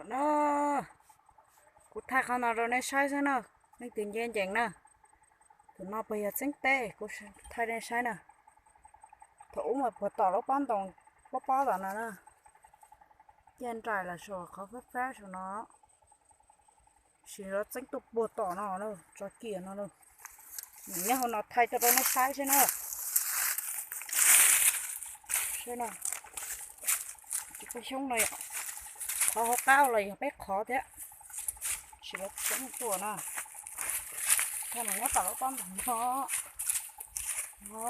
No, kuv thaij qhov no rau nej saib xwb na, nej tig nce ncees na. Tus no puas yog txeeb teb, kuv thaij nej saib na. Thaum ub mas puag tom lub pob ntoos pob pob tom no na, ciaj nraim los saum qhov fab fab saum no, sis lawv txeeb tuaj puag tom no, tso kiag no. Nyob hauv no thaij tuaj rau nej saib xwb na. Xyoo no, qhov hauv qab los yog peb qhov thiab, sis lawv txeeb tuaj na. Nyob tom lub pob ntoos no, no.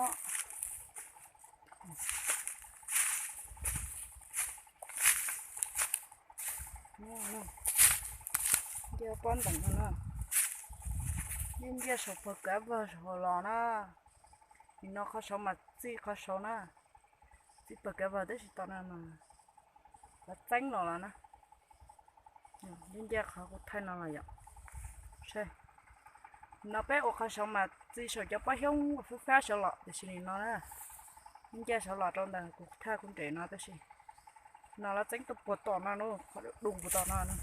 Nce pob ntoos no, nce nce saum pawg kav vag saum los na. Nim no qhov saud mas txij qhov saud na, txij pawg kav vag tab sis tom no mas lawv txeeb los los na. Nce nce qhov kuv thaij no los yom. Nim no peb ua qhov saud mas txij saum cov pob xyoob fab fab saud los, tiam sis nim no na, nce saud los rau ntawm kuv thaij kuv nres no tab sis no lawv txeeb tuaj puag tom no, qhov dub puag tom no na.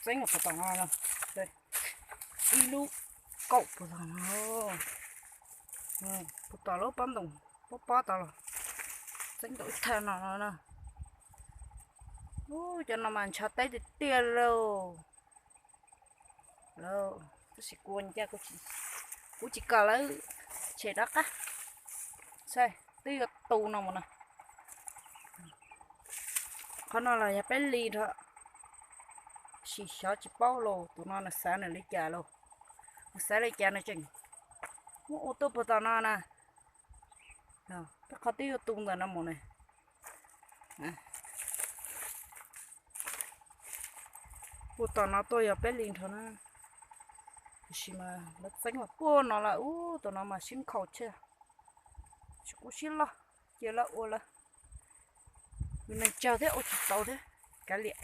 Txeeb puag tom no, ib lub kaum puag tom no, puag tom lub pob ntoos pob pob tod los txeeb tau ib thaj no no na. Ub, cov no mas ntshav teb tiag tiag lauj. Tab sis kuv, kuv tsis kom lawv tshem rov qab. Saib twb yuav tu no mus na. Qhov no los yog peb li nrho, sis xyov tsis paub los tus no nws xav nws li cas los, nws xav li cas nws tseem muab ua tuaj puag tom no na. Tej qhov twb yuav tu ntawm no mus na. Puag tom no tuaj yog peb li nrho na, tiam sis mas lawv txeeb los puag no lawm. Ub, tus no mas sib nkhaus thiab, tsis kub siab loj, cia lawv ua lawv, yus neeg tsawg thiab ua tsis tau thiab, kav liam.